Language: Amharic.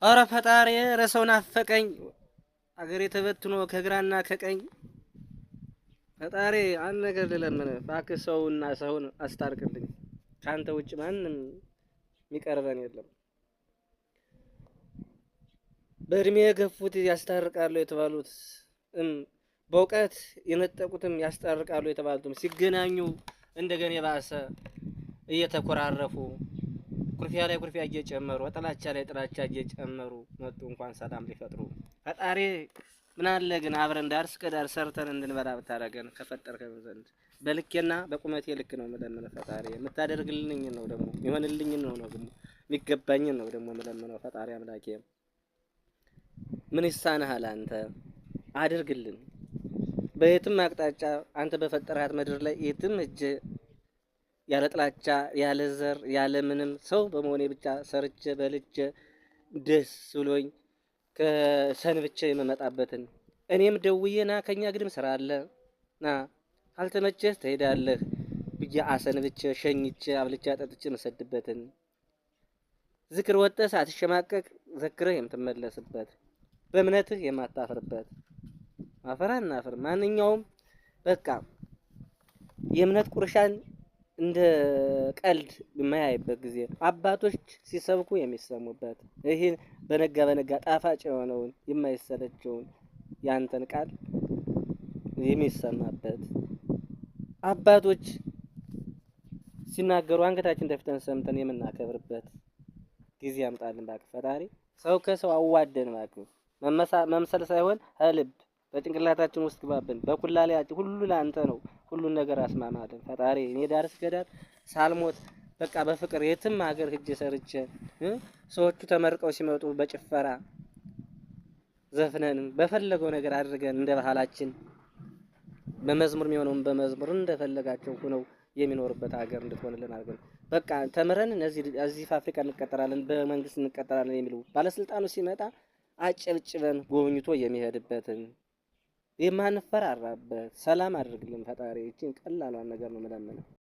ኧረ ፈጣሪ፣ ኧረ ሰው ናፈቀኝ። አገሬ ተበትኖ ከግራና ከቀኝ። ፈጣሪ፣ አንድ ነገር ልለምንህ እባክህ፣ ሰውና ሰውን አስታርቅልኝ። ከአንተ ውጭ ማንም የሚቀርበን የለም። በእድሜ የገፉት ያስታርቃሉ የተባሉት በእውቀት የነጠቁትም ያስታርቃሉ የተባሉትም ሲገናኙ እንደገና የባሰ እየተኮራረፉ፣ ኩርፊያ ላይ ኩርፊያ እየጨመሩ፣ ጥላቻ ላይ ጥላቻ እየጨመሩ መጡ። እንኳን ሰላም ሊፈጥሩ። ፈጣሪ፣ ምን አለ ግን አብረን ዳር እስከ ዳር ሰርተን እንድንበላ ብታደርገን ከፈጠርከን ዘንድ። በልኬና በቁመቴ ልክ ነው የምለምነው ፈጣሪ። የምታደርግልኝ ነው ደግሞ የሚሆንልኝ ነው ደግሞ የሚገባኝን ነው ደግሞ የምለምነው። ፈጣሪ አምላኬ፣ ምን ይሳንሃል አንተ? አድርግልን። በየትም አቅጣጫ አንተ በፈጠርሃት ምድር ላይ የትም እጅ ያለ ጥላቻ፣ ያለ ዘር፣ ያለ ምንም ሰው በመሆኔ ብቻ ሰርቼ በልቼ ደስ ብሎኝ ከሰንብቼ የምመጣበትን፣ እኔም ደውዬ ና ከኛ ግድም ስራ አለ ና ካልተመቸህ ትሄዳለህ ብዬ አሰንብቼ፣ ሸኝቼ፣ አብልቼ አጠጥቼ የምሰድበትን፣ ዝክር ወጥተህ ሳትሸማቀቅ ዘክረህ የምትመለስበት፣ በእምነትህ የማታፍርበት፣ ማፈር አናፍር። ማንኛውም በቃ የእምነት ቁርሻን እንደ ቀልድ የማያይበት ጊዜ፣ አባቶች ሲሰብኩ የሚሰሙበት፣ ይህን በነጋ በነጋ ጣፋጭ የሆነውን የማይሰለቸውን ያንተን ቃል የሚሰማበት፣ አባቶች ሲናገሩ አንገታችን ደፍተን ሰምተን የምናከብርበት ጊዜ ያምጣልን እባክህ ፈጣሪ። ሰው ከሰው አዋደን እባክህ። መምሰል ሳይሆን ከልብ በጭንቅላታችን ውስጥ ግባብን። በኩላሊያችን ሁሉ ለአንተ ነው። ሁሉን ነገር አስማማልን ፈጣሪ። እኔ ዳር እስከ ዳር ሳልሞት በቃ በፍቅር የትም ሀገር ሂጄ ሰርቼ ሰዎቹ ተመርቀው ሲመጡ በጭፈራ ዘፍነን፣ በፈለገው ነገር አድርገን፣ እንደ ባህላችን በመዝሙር የሚሆነውን በመዝሙር እንደፈለጋቸው ሆነው የሚኖሩበት ሀገር እንድትሆንልን አድርገን፣ በቃ ተምረን እነዚህ እዚህ ፋብሪካ እንቀጠራለን፣ በመንግስት እንቀጠራለን የሚሉ ባለስልጣኑ ሲመጣ አጨብጭበን ጎብኝቶ የሚሄድበትን የማንፈራራበት ሰላም አድርግልን ፈጣሪ። ይህችን ቀላሏን ነገር ነው የምለምነው።